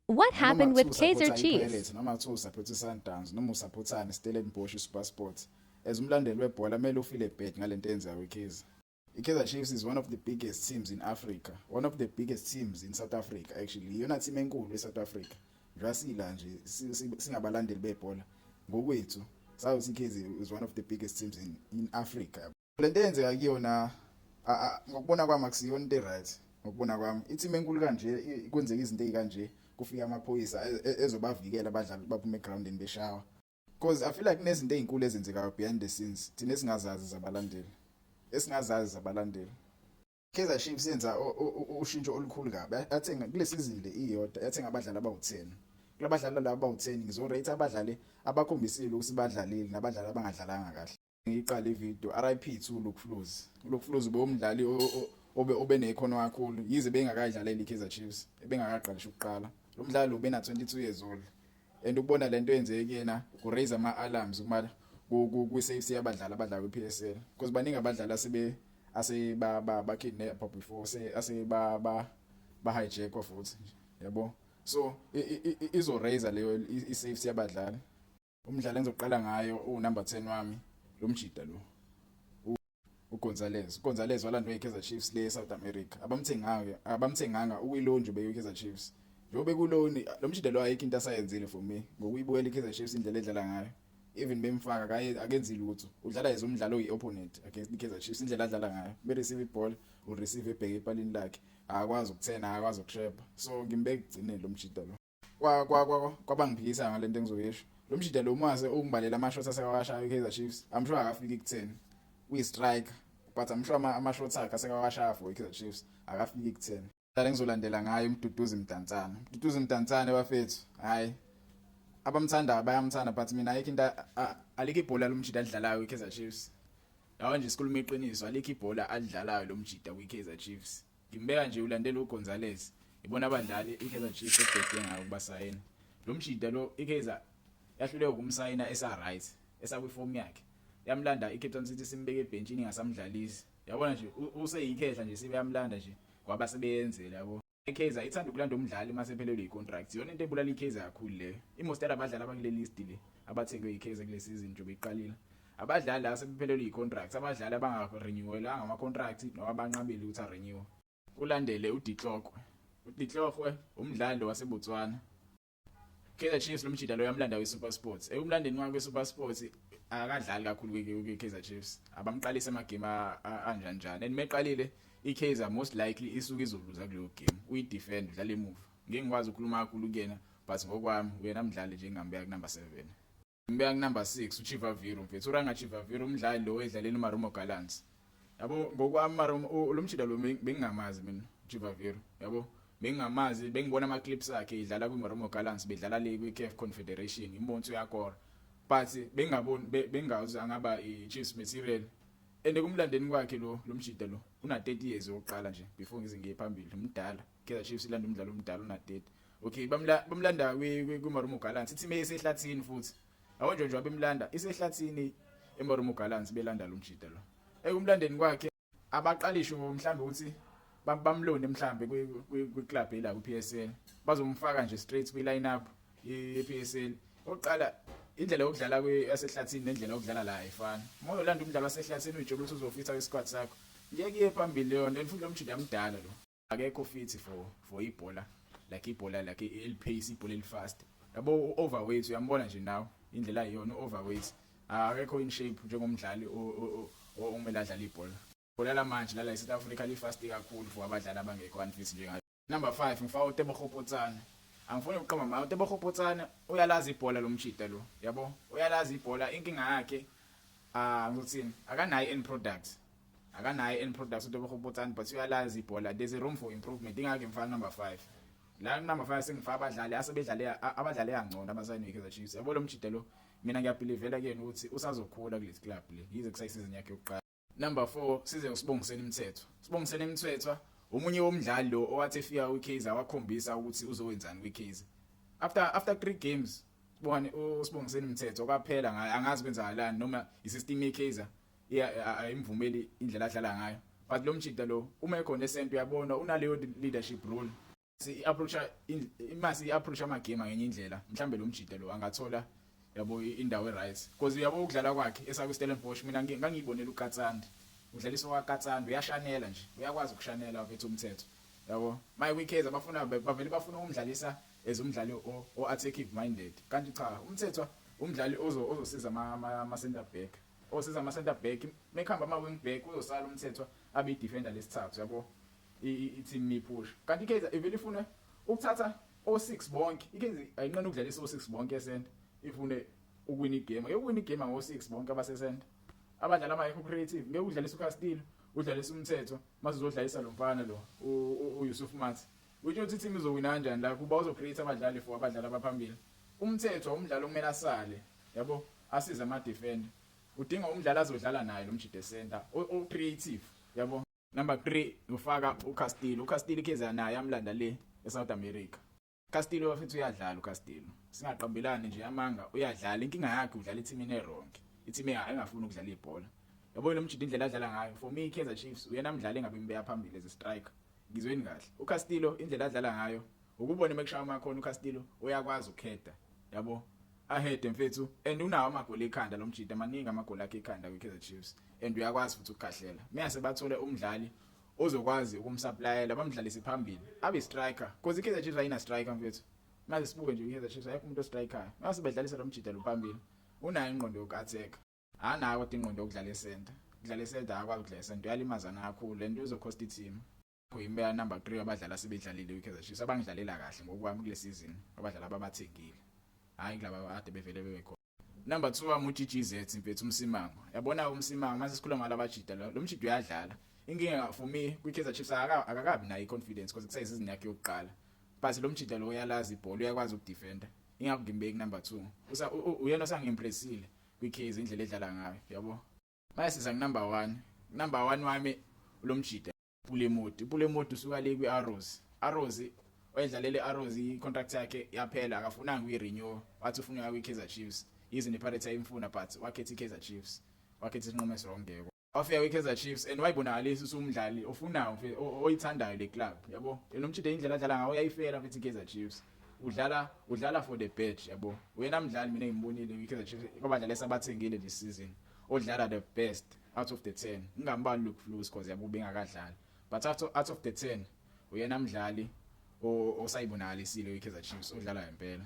What Noma happened kuthiwa with Kaizer usupporta Chiefs? iPirates, noma kuthiwa usupporta iSundowns, noma usupportani, Stellenbosch, SuperSport, as umlandeli webhola kumele ufeel bad ngalento eyenzeka kwiKaizer. IKaizer Chiefs is one of the biggest teams in Africa, one of the biggest teams in South Africa actually. Iyona team enkulu eSouth Africa. Njengoba sila nje singabalandeli bebhola ngokwethu, sazi ukuthi iKaizer is one of the biggest teams in Africa. Lento eyenzeka kuyona, ngokubona kwami, akusiyona into right. Ngokubona kwami, i-team enkulu kanje kwenzeka izinto ezikanje, kufika amaphoyisa ezobavikela abadlali baphuma egroundini beshawa. Because I feel like kunezinto ezinkulu ezenzekayo behind the scenes thina esingazazi zabalandeli, esingazazi zabalandeli. Kaizer Chiefs yenza ushintsho olukhulu kabi. Yathenga kule season le iyodwa, yathenga abadlali abawu10. Kulabadlali laba abawu10, ngizorate abadlali abakhombisile ukuthi badlalile nabadlali abangadlalanga kahle. Ngiyiqala ivideo, RIP to Luke Fleurs. Luke Fleurs ube umdlali obe nekhono kakhulu, yize bengakayidlaleli iKaizer Chiefs, ebengakaqalishi ukuqala. Lo mdlali ubena 22 years old and ukubona lento eyenzeke kuyena ku raise ama alarms kuma ku safety yabadlali abadlala kwi-PSL, because baningi abadlali asebe ase ba ba ba kidnap before, se ase ba ba ba hijackwa futhi, yabo. So izo raise leyo i safety yabadlali. Umdlalo engizoqala ngayo u number 10 wami, lo mjida lo, uGonzalez. uGonzalez walandwa iKaizer Chiefs le eSouth America. Abamthenganga, abamthenganga, ukuyiloan nje beke iKaizer Chiefs. Njengoba bekuloan lo mjida lo, ayikho into asayenzile for me ngokuyibukela iKaizer Chiefs indlela edlala ngayo. Even bemfaka kaye akenzi lutho, udlala as umdlalo oyi-opponent against iKaizer Chiefs. Indlela adlala ngayo, be receive ibhola, u receive ebheke epalini lakhe, akakwazi ukuthena, akakwazi ukutrap. So ngimbeka ekugcineni lo mjida lo. Kwa kwa kwa kwabangiphikisa ngalento engizoyisho, lo mjida lo mase ungibalela ama-shots asekawashaya iKaizer Chiefs, I'm sure akafiki ku-10. Uyi-striker, but I'm sure ama-shots akhe asekawashaya for iKaizer Chiefs akafiki ku-10. La engizolandela ngayo, uMduduzi Mdantsane. Mduduzi Mdantsane bafethu, hayi, abamthandayo bayamthanda, but mina ayikho into, alikho ibhola lomjida alidlalayo iKaizer Chiefs. Yawo nje, sikhuluma iqiniso, alikho ibhola alidlalayo lomjida kwiKaizer Chiefs. Ngimbeka nje ulandela uGonzalez, ibona abadlali iKaizer Chiefs ebhede ngayo kubasayina. Lo mjida lo, iKaizer yahluleka ukumsayina esa right, esakwiform yakhe. Yamlanda iCape Town City, simbeke ebhenchini, ingasamdlalisi. Yabona nje, useyikhehla nje, sebeyamlanda nje kwaba sebeyenzela, yabo. IKaizer ithanda ukulanda umdlali mase ephelelwe icontract. Iyona into ebulala iKaizer kakhulu leyo. Imost abadlali abakule list le abathengwe iKaizer kule season nje beyiqalile, abadlali la sebephelelwe icontract, abadlali abangarenewelanga ama contract noma abanqabile ukuthi arenew. Kulandele uDitlokwe. UDitlokwe umdlali waseBotswana. Kaizer Chiefs lo mjida lo yamlanda kwi-SuperSport. Ekumlandeni kwakhe kwi-SuperSport akadlali kakhulu kwi-Kaizer Chiefs. Abamqalisa amagame anjani njani. And meqalile, iKaizer most likely isuke izoluza kuleyo game. Uyi-defend, udlala emuva. Ngeke ngikwazi ukukhuluma kakhulu kuyena, but ngokwami uyena mdlali nje engingambeka ku number 7. Ngibeka ku number 6 uChivaviro mfethu. uRanga Chivaviro, umdlali lo edlalela uMarumo Gallants. Yabo, ngokwami Marumo, lo mjida lo bengingamazi mina uChivaviro. Yabo, bengingamazi, bengibona ama clips akhe idlala kwiMarumo Gallants, bedlala le kwiCAF Confederation, ngimbona ukuthi uyakora. But bengingaboni, bengazi angaba iChiefs material. And kumlandeni kwakhe lo mjida lo una 30 years oqala nje before ngize ngiye phambili, umdala. Kaizer Chiefs ilanda umdlalo omdala una 30. Okay, bamlanda kwiMarumo Gallants, iteam esehlathini futhi. Yabo nje, njengoba bemlanda isehlathini eMarumo Gallants, belanda lo mjida lo. Ekumlandeni kwakhe abaqalisho mhlambe ukuthi bamlone mhlambe kwi club ela ku PSL, bazomfaka nje straight kwi line up ye PSL. Oqala indlela yokudlala kweyasehlathini nendlela yokudlala la ayifani. Uma uyolanda umdlalo wasehlathini uyitshela ukuthi uzofitha kwisquad sakho, ngeke iye phambili leyo nto. And futhi lo mjida mdala lo, akekho fit for ibhola, like ibhola like elipace, ibhola elifast, yabo. Overweight, uyambona nje nawe indlela ayiyona, overweight, akekho in shape njengomdlali okumele adlale ibhola. Ibhola lamanje lala eSouth Africa li fast kakhulu for abadlali abangekho unfit njengayo. Number 5 ngifaka uTebogo Potsane. Angifuni ukuqamba mama, uTebogo Potsane uyalazi ibhola lo mjida lo, yabo, uyalazi ibhola. Inkinga yakhe, ah, ngikuthini, akanayo end product, akanayo end product uTebogo Potsane, but uyalazi ibhola. There's a room for improvement, ingakho ngifaka number 5 la. Number 5 sengifaka abadlali asebedlale, abadlali kangcono abasayinwe iKaizer Chiefs, yabo. Lo mjida lo mina ngiyabelievela kuyena ukuthi usazokhula kulesi club le, yize kusayisizini yakhe yokuqala. Number 4 size uSibongiseni Mthethwa. Sibongiseni Mthethwa omunye womdlali lo owathi efika kwiKaizer wakhombisa ukuthi uzowenzani kwiKaizer. After 3 games sibone uSibongiseni Mthethwa kwaphela ngaye, angazi kwenzakalani noma isystem yeKaizer iya ayimvumeli indlela adlala ngayo, but lo mjida lo uma ekhona esento uyabona unaleyo leadership role. I-approach, imasi i-approach amagame ngenye indlela, mhlambe lo mjida lo angathola, yabo, indawo e-right, because uyabo ukudlala kwakhe esakwi Stellenbosch, mina ngangiyibonela uKatsandi, udlaliswa kwaKatsandi, uyashanela nje, uyakwazi ukushanela mfethu uMthethwa, yabo. Maye kwiKaizer bafuna, bavele bafuna ukumdlalisa as umdlali o-attacking minded, kanti cha, uMthethwa umdlali ozosiza ama center back, osiza ama center back mekuhamba ama wing back, uzosala uMthethwa abe i-defender lesithathu, yabo, i-team ipush. Kanti iKaizer ivele ifune ukuthatha o6 bonke. IKaizer ayinqena ukudlalisa o6 bonke esenta, ifune ukuwina igame. Ngeke uwina igame ngo6 bonke abasesenta, abadlali abangekho creative. Ngeke udlalise uCastillo, udlalise uMthethwa, mase uzodlalisa lo mfana lo uYusuf Maart. Utsho ukuthi team izowina kanjani la kuba uzocreate abadlali for abadlali abaphambili? UMthethwa umdlalo okumele asale, yabo, asize ama defender. Udinga umdlali azodlala naye lo mjide center o creative, yabo. Number 3 ufaka uCastillo. UCastillo iKaizer naye amlanda le eSouth America. Castillo futhi uyadlala uCastillo, singaqambelani nje amanga, uyadlala. Inkinga yakhe udlala i-team ene-wrong, i-team engafuni ukudlala ibhola, yabo. Lo mjidi indlela adlala ngayo, for me iKaizer Chiefs uyena mdlali engabe imbeya phambili as a striker. Ngizweni kahle, uCastillo indlela adlala ngayo, ukubona mekushaya amakhona, uCastillo uyakwazi ukuheada, yabo, ahead mfethu, and unawo amagoli ekhanda lo mjida, maningi amagoli akhe ekhanda kwiKaizer Chiefs, and uyakwazi futhi ukukhahlela. Mase bathole umdlali ozokwazi ukumsupplyela, bamdlalise phambili abe striker, because iKaizer Chiefs ayina striker mfethu. Mase sibuke nje iKaizer Chiefs, ayikho umuntu ostrikayo. Mase bedlalisa lo mjida lo phambili, unayo ingqondo yoku-attack, anayo kodwa ingqondo yokudlala esenta. Ukudlala esenta akwazi ukudlala esenta, uyalimazana kakhulu, lento izocost i-team. Kuyimbeya number 3 abadlali asebedlalile kwiKaizer Chiefs abangidlalela kahle ngokwami kule season, abadlali ababathengile, hayi kulaba kade bevele bebekhona. Number 2 wami uGGZ mfethu, uMsimango. Yabona uMsimango, mase sikhuluma ngalabajida, lo mjida uyadlala. Inkinga for me kwiKaizer Chiefs akakabi nayo iconfidence, because kusayisizini yakhe yokuqala, but lo mjida lo uyalazi ibhola, uyakwazi ukudefenda, ingakho ngimbeki number 2. Uyena osangimpressile kwiKaizer, indlela edlala ngayo, yabo. Mase siza ku number 1. Number 1 wami lo mjida Pule Mmodi. Pule Mmodi usuka le kwi-Arrows. Arrows oyedlalele Arrows, i-contract yakhe yaphela, akafunanga ukuyi-renew, wathi ufuna ukuya kwi-Kaizer Chiefs. Yize nePirates ayimfuna, but wakhetha i-Kaizer Chiefs, wakhetha isinqumo esiwrong. Wafika kwi-Kaizer Chiefs and wayibonakalisa usumdlali ofunayo, oyithandayo le club, yabo. Lo mjida indlela adlala ngayo uyayifela mfethu i-Kaizer Chiefs. Udlala for the badge, yabo. Uyena mdlali mina engimbonile kwi-Kaizer Chiefs kwabadlali esabathengile this season odlala the best out of the 10. Ngingambali Luke Fleurs because, yabo, bengakadlali, but out of the 10 uyena mdlali osayibonakalisile kwi-Kaizer Chiefs odlala ngempela.